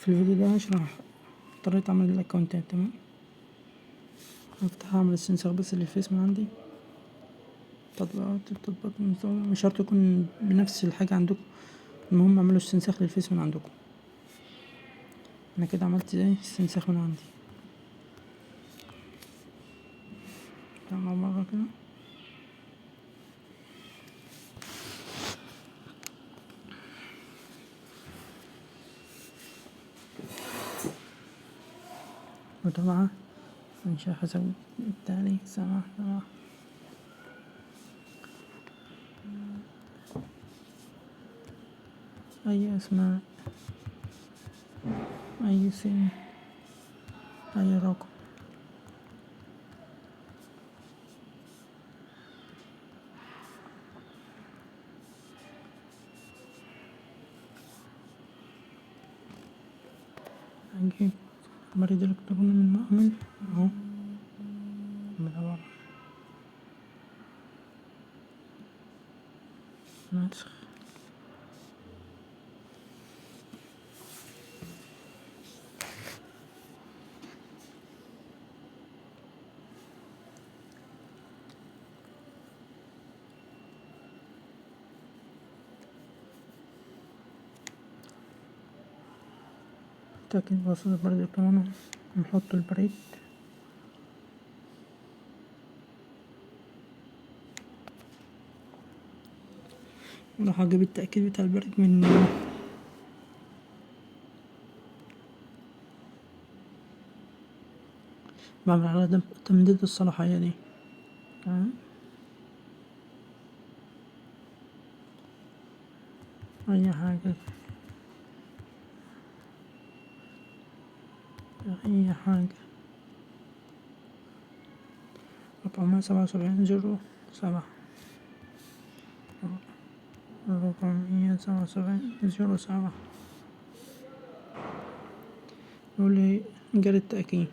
في الفيديو ده هشرح طريقة عمل الاكونتات. تمام، هفتح اعمل استنساخ بس للفيس من عندي. تطبيقات التطبيقات مش شرط يكون بنفس الحاجة عندكم، المهم اعملوا استنساخ للفيس من عندكم. انا كده عملت ايه؟ استنساخ من عندي. تمام، مرة كده متابعة إنشاء حساب التالي 7 7. أي أسماء، أي سن، أي رقم. هنجيب بريد إلكتروني من مؤمن أهو، بدور نسخ. تأكيد بواسطة البريد الإلكتروني، نحط البريد. راح اجيب التأكيد بتاع البريد من بعمل على تمديد الصلاحية دي. تمام، اي حاجة، اي حاجة. 477 0 7، 477 0 7. يقول لي جاري التأكيد.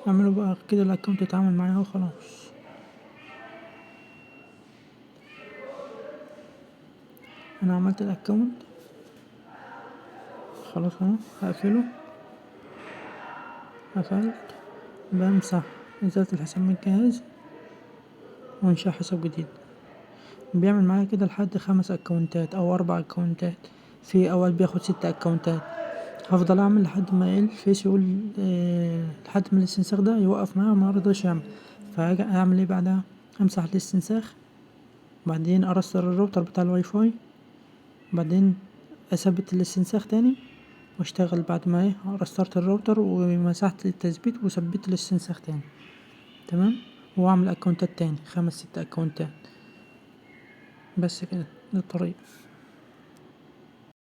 اعملوا بقى كده ال account اتعامل معايا وخلاص. انا عملت ال account خلاص اهو، هقفله. قفلت، بمسح ازالة الحساب من الجهاز وانشاء حساب جديد. بيعمل معايا كده لحد 5 اكونتات او 4 اكونتات، في اوقات بياخد 6 اكونتات. هفضل اعمل لحد ما الفيس يقول لحد ما الاستنساخ ده يوقف معايا وما رضاش يعمل. فاجي اعمل ايه بعدها؟ امسح الاستنساخ، بعدين ارستر الراوتر بتاع الواي فاي، بعدين اثبت الاستنساخ تاني واشتغل بعد ما رسترت الراوتر ومسحت التثبيت وثبت الاستنساخ تاني. تمام، واعمل اكونتات تاني 5 6 اكونتات بس كده. ده الطريق.